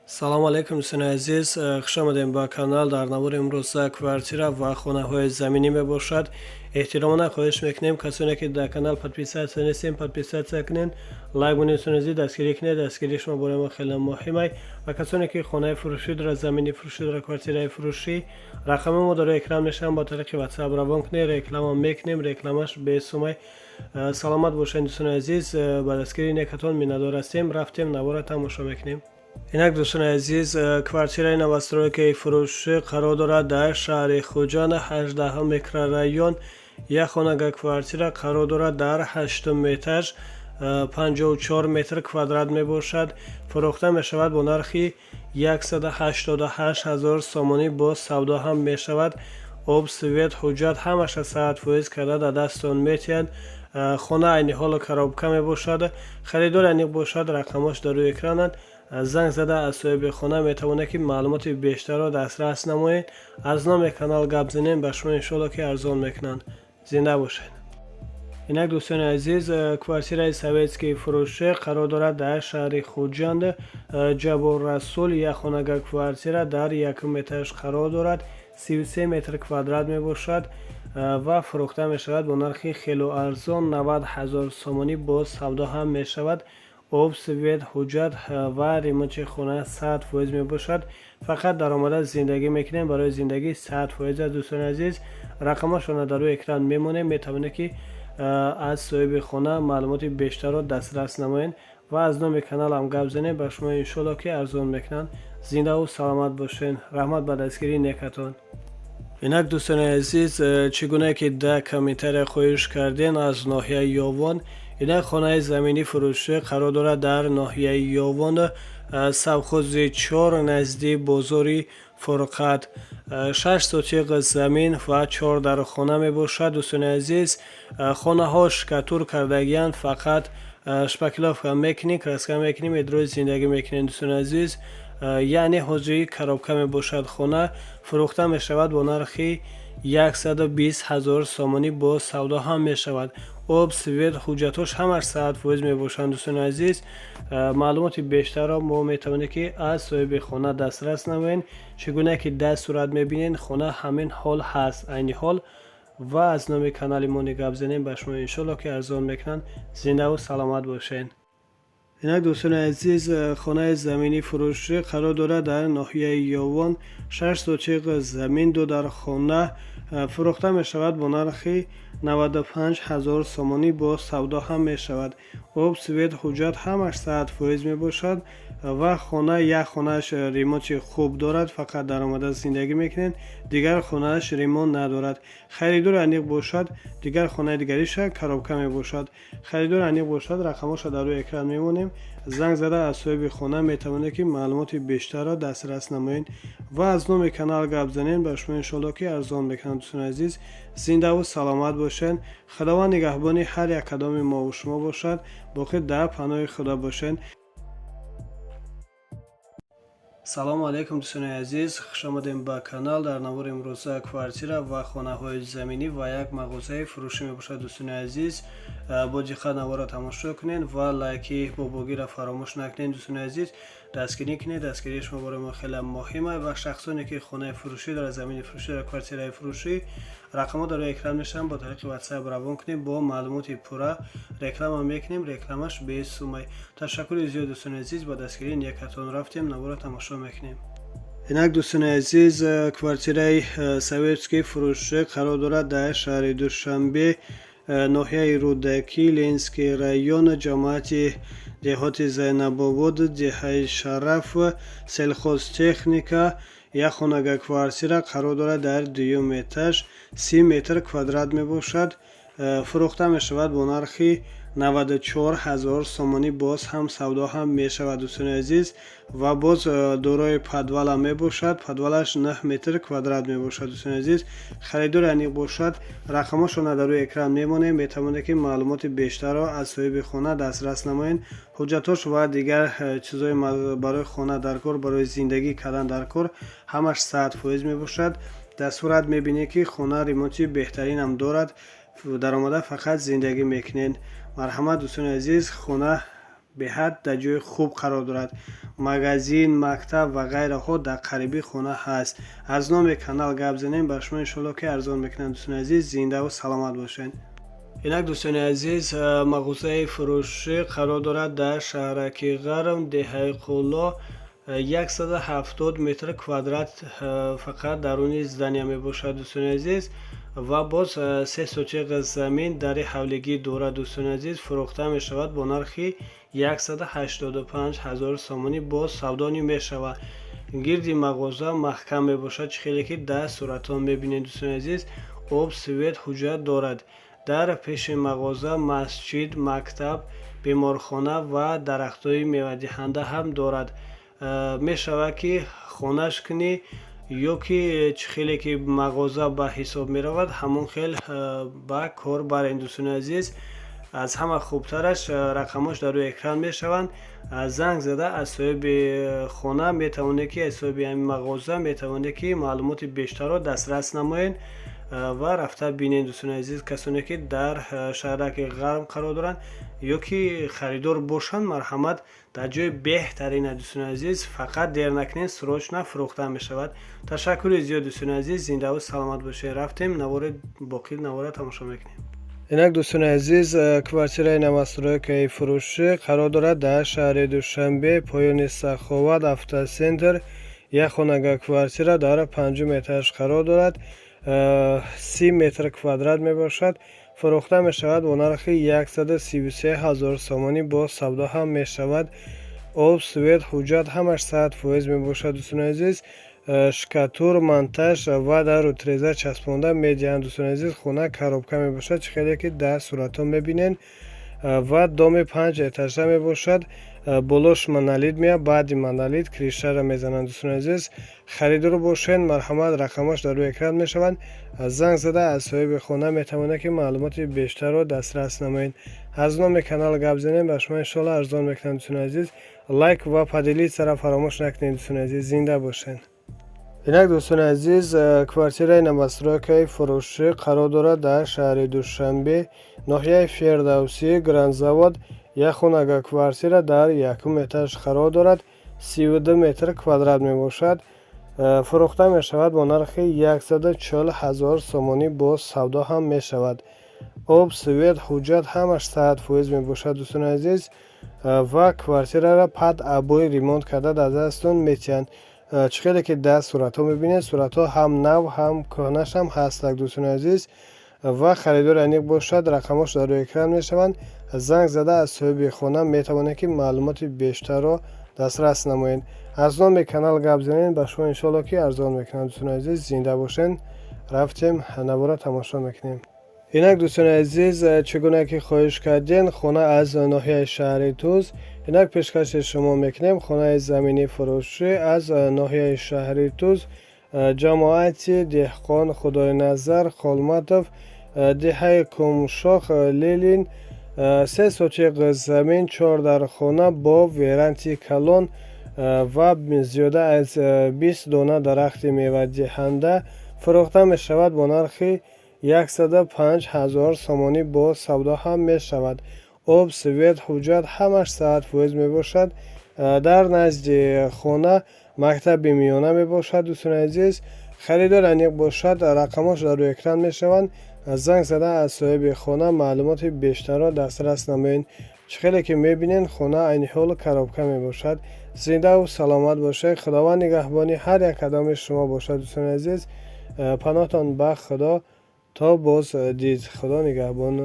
Салому алейкум, дӯстони азиз, хуш омадем ба канал. Дар навори имрӯза квартира ва хонаҳои заминӣ мебошад. Эҳтиромона хоҳиш мекунем, касоне ки дар канал подписаться нестем, подписаться кунед, лайк монед. Дӯстони азиз, дастгирӣ кунед, дастгирии шумо барои мо хеле муҳим. Ва касоне ки хонаи фурӯшӣ дорад, замини фурӯшӣ дорад, квартираи фурӯшӣ, рақами мо дар экран мешаванд, ба тариқи WhatsApp равон кунед, реклама мекунем, рекламаш бесумай. Саломат бошед, дӯстони азиз, ба дастгирии некатон миннатдор ҳастем. Рафтем, навора тамошо мекунем. Инак, дӯстони азиз, квартираи новостройкаи фурӯшӣ қарор дорад дар шаҳри Хуҷанд, 18 микрорайон. Як хонага квартира қарор дорад дар ҳаштум этаж, 54 метр квадрат мебошад. Фурӯхта мешавад бо нархи 188 ҳазор сомонӣ, бо савдо ҳам мешавад. Об, свет, ҳуҷҷат ҳамаша 100% карда дар дастон метиҳанд. Хона айни ҳоло коробка мебошад. Харидори аниқ бошад, рақамҳош дар рӯи экрананд, занг зада аз соҳиби хона метавонед ки маълумоти бештарро дастрас намоед. Аз номи канал гап занем, ба шумо иншоалло ки арзон мекунанд. Зинда бошед. Инак, дӯстони азиз, квартираи советский фурӯшӣ қарор дорад дар шаҳри Хуҷанд, Ҷаббор Расул. Як хонага квартира дар якум этаж қарор дорад, 33 метр квадрат мебошад ва фурӯхта мешавад бо нархи хело арзон, 90 ҳазор сомонӣ, боз савдо ҳам мешавад. Об, свет, ҳуҷҷат ва ремонти хона 100% мебошад. Фақат даромада зиндагӣ мекунем, барои зиндагӣ 100% аст. Дӯстони азиз, рақамҳошонро дар рӯи экран мемонем, метавонед ки аз соҳиби хона маълумоти бештарро дастрас намоед ва аз номи каналам гап занем, ба шумо иншоалло ки арзон мекунанд. Зиндаву саломат бошед, раҳмат ба дастгирии некатон. Инак, дӯстони азиз, чӣ гуна ки дар комментария хоҳиш кардем, аз ноҳияи Ёвон инак хонаи заминӣ фурӯшӣ қарор дорад дар ноҳияи Ёвон, совхози чор, назди бозори Фурқат. 6 сотиқ замин ва чор дархона мебошад. Дӯстони азиз, хонаҳо штукатур кардагианд, фақат шпаклёвка мекунем, краска мекунем, эдрои зиндагӣ мекунем. Дӯстони азиз, яъне ҳозири коробка мебошад. Хона фурӯхта мешавад бо нархи 120 ҳазор сомонӣ, бо савдо ҳам мешавад. Об, свет, ҳуҷҷатҳош ҳамаш 100% мебошанд. Дӯстони азиз, маълумоти бештарро мо метавонед ки аз соҳиби хона дастрас намоед. Чӣ гуна ки дар сурат мебинед, хона ҳамин ҳол ҳаст айни ҳол. Ва аз номи канали мо гап занем, ба шумо иншоалло ки арзон мекунанд. Зиндаву саломат бошед. Инак, дӯстони азиз, хонаи заминӣ фурӯшӣ қарор дорад дар ноҳияи Ёвон, 6 сотиқ замин, ду дархона. Фурӯхта мешавад бо нархи 95 ҳазор сомонӣ, бо савдо ҳам мешавад. Об, свет, ҳуҷҷат ҳамаш 100% мебошад ва хона як хонааш ремонти хуб дорад, фақат даромада зиндагӣ мекунед, дигар хонааш ремонт надорад. Харидори аниқ бошад, дигар хонаи дигариша коробка мебошад. Харидори аниқ бошад, рақамҳоша дар рӯи экран мемонем, занг зада аз соҳиби хона метавонед ки маълумоти бештарро дастрас намоед ва аз номи канал гап занем, ба шумо иншоалло ки арзон мекунанд. Дӯстони азиз, зиндаву саломат бошед, Худованд нигаҳбони ҳар як кадоми мову шумо бошад. Боқӣ дар паноҳи Худо бошед. Салому алейкум, дӯстони азиз, хушомадем ба канал. Дар навори имрӯза квартира ва хонаҳои заминӣ ва як мағозаи фурӯшӣ мебошад. Дӯстони азиз, бо диққат наворро тамошо кунед ва лайки бобогиро фаромӯш накунед. Дӯстони азиз, дастгирӣ кунед, дастгирии шумо барои мо хеле муҳим. Ва шахсоне ки хонаи фурӯшӣ дорад, замини фурӯшӣ дорад, квартираи фурӯшӣ, рақамҳо дар рӯи экран мешаванд, бо тариқи WhatsApp равон кунед, бо маълумоти пурра реклама мекунем, рекламаш бесумай. Ташаккури зиёд, дӯстони азиз, ба дастгирии некатон. Рафтем, наворро тамошо мекунем. Инак, дӯстони азиз, квартираи советский фурӯшӣ қарор дорад дар шаҳри Душанбе, ноҳияи Рӯдакӣ, Ленинский район, ҷамоати деҳоти Зайнабобод, деҳаи Шараф, Сельхозтехника. Як хонага квартира қарор дорад дар дуюм этаж, 30 метр квадрат мебошад. Фурӯхта мешавад бо нархи 94 ҳазор сомонӣ, боз ҳам савдо ҳам мешавад, дӯстони азиз. Ва боз дорои подвалам мебошад, подвалаш 9 метр квадрат мебошад. Дӯстони азиз, харидори аниқ бошад, рақамҳошонро дар рӯи экран мемонем, метавонед ки маълумоти бештарро аз соҳиби хона дастрас намоед. Ҳуҷҷатҳош ва дигар чизҳои барои хона дар кор, барои зиндагӣ кардан дар кор ҳамаш 100% мебошад. Дар сурат мебинед ки хона ремонти беҳтаринам дорад, даромада фақат зиндагӣ мекунед. Марҳамат, дӯстони азиз, хона Беҳад дар ҷои хуб қарор дорад. Магазин, мактаб ва ғайраҳо дар қариби хона ҳаст. Аз номи канал гап занем, ба шумо иншоалло, ки арзон мекунанд. Дӯстони азиз, зиндаву саломат бошед. Инак, дӯстони азиз, мағозаи фурӯшӣ қарор дорад дар шаҳраки Ғарм, деҳаи Қулло. 170 метр квадрат фақат даруни здания мебошад, дӯстони азиз, ва боз 3 сотиқ замин дари ҳавлигӣ дорад. Дӯстони азиз, фурӯхта мешавад бо нархи 185 ҳазор сомонӣ, боз савдонӣ мешавад. Гирди мағоза маҳкам мебошад, чӣ хеле ки дар суратҳо мебинед. Дӯстони азиз, об, свет, ҳуҷҷат дорад. Дар пеши мағоза масҷид, мактаб, беморхона ва дарахтҳои мевадиҳанда ҳам дорад. Мешавад, ки хонаш кунӣ ё ки чӣ хеле ки мағоза ба ҳисоб меравад, ҳамон хел ба кор барен. Дӯстони азиз, аз ҳама хубтараш, рақамҳош дар рӯи экран мешаванд. Занг зада аз соҳиби хона метавонед, ки аз соҳиби ҳамин мағоза метавонед, ки маълумоти бештарро дастрас намоед ва рафта бинед. Дӯстони азиз, касоне ки дар шаҳраки Ғарм қарор доранд ё ки харидор бошанд, марҳамат, дар ҷои беҳтарина. Дӯстони азиз, фақат дер накунед, срочно фурӯхта мешавад. Ташаккури зиёд, дӯстони азиз, зиндаву саломат бошед. Рафтем, навори боқӣ навора тамошо мекунем. Инак, дӯстони азиз, квартираи новостройкаи фурӯшӣ қарор дорад дар шаҳри Душанбе, поёни Саховат, Автоцентр. Як хонага квартира дар панҷум этаж қарор дорад, 30 метр квадрат мебошад. Фурӯхта мешавад бо нархи 133 ҳазор сомонӣ, бо савдо ҳам мешавад. Об, свет, ҳуҷҷат ҳамаш 100% мебошад. Дӯстони азиз, штукатур, монтаж ва дару треза часпонда медиҳанд. Дӯстони азиз, хона коробка мебошад, чӣ хеле ки дар суратҳо мебинед, ва доми панҷ этажа мебошад. Болош монолит меяд, баъди монолит крышаро мезананд. Дӯстони азиз, харидор бошед, марҳамат, рақамҳош дар рӯи экран мешаванд. Занг зада аз соҳиби хона метавонед, ки маълумоти бештарро дастрас намоед. Аз номи канал гап занем, ба шумо иншоалло арзон мекунам. Дӯстони азиз, лайк ва поделиться фаромӯш накунед. Дӯстони азиз, зинда бошед. Инак, дӯстони азиз, квартираи новостройкаи фурӯшӣ қарор дорад дар шаҳри Душанбе, ноҳияи Фирдавсӣ, Грандзавод. Як хонага квартира дар якум этаж қарор дорад, 32 метр квадрат мебошад. Фурӯхта мешавад бо нархи 140 ҳазор сомонӣ, бо савдо ҳам мешавад. Об, свет, ҳуҷҷат ҳамаш 100% мебошад, дӯстони азиз, ва квартираро под обои ремонт карда дар дастатон метиҳанд. Чӣ хеле ки дар суратҳо мебинед, суратҳо ҳам нав, ҳам кӯҳнаш ҳам ҳастак. Дӯстони азиз, ва харидори аниқ бошад, рақамҳош дар рӯи экран мешаванд. Занг зада аз соҳиби хона метавонед, ки маълумоти бештарро дастрас намоед. Аз номи канал гап занед, ба шумо иншоалло, ки арзон мекунам. Дӯстони азиз, зинда бошед. Рафтем, навора тамошо мекунем. Инак, дӯстони азиз, чӣ гуна ки хоҳиш кардем, хона аз ноҳияи шаҳри Туз инак пешкаши шумо мекунем. Хонаи заминӣ фурӯшӣ аз ноҳияи шаҳри Туз, ҷамоати Деҳқон Худойназар Холматов, деҳаи Кумшох Ленин. 3 сотиқ замин, чор дар хона бо веранди калон ва зиёда аз 20 дона дарахти мевадиҳанда фурӯхта мешавад бо нархи 105 ҳазор сомонӣ, бо савдо ҳам мешавад. Об, свет, ҳуҷҷат ҳамаш 100% мебошад. Дар назди хона мактаби миёна мебошад. Дӯстони азиз, харидор аниқ бошад, рақамҳош дар рӯи экран мешаванд. Занг зада аз соҳиби хона маълумоти бештарро дастрас намоед. Чӣ хеле ки мебинед, хона айни ҳол коробка мебошад. Зиндаву саломат бошед, Худованд нигаҳбони ҳар як қадами шумо бошад. Дӯстони азиз, паноҳтон ба Худо, то боз дид, Худо нигаҳбон.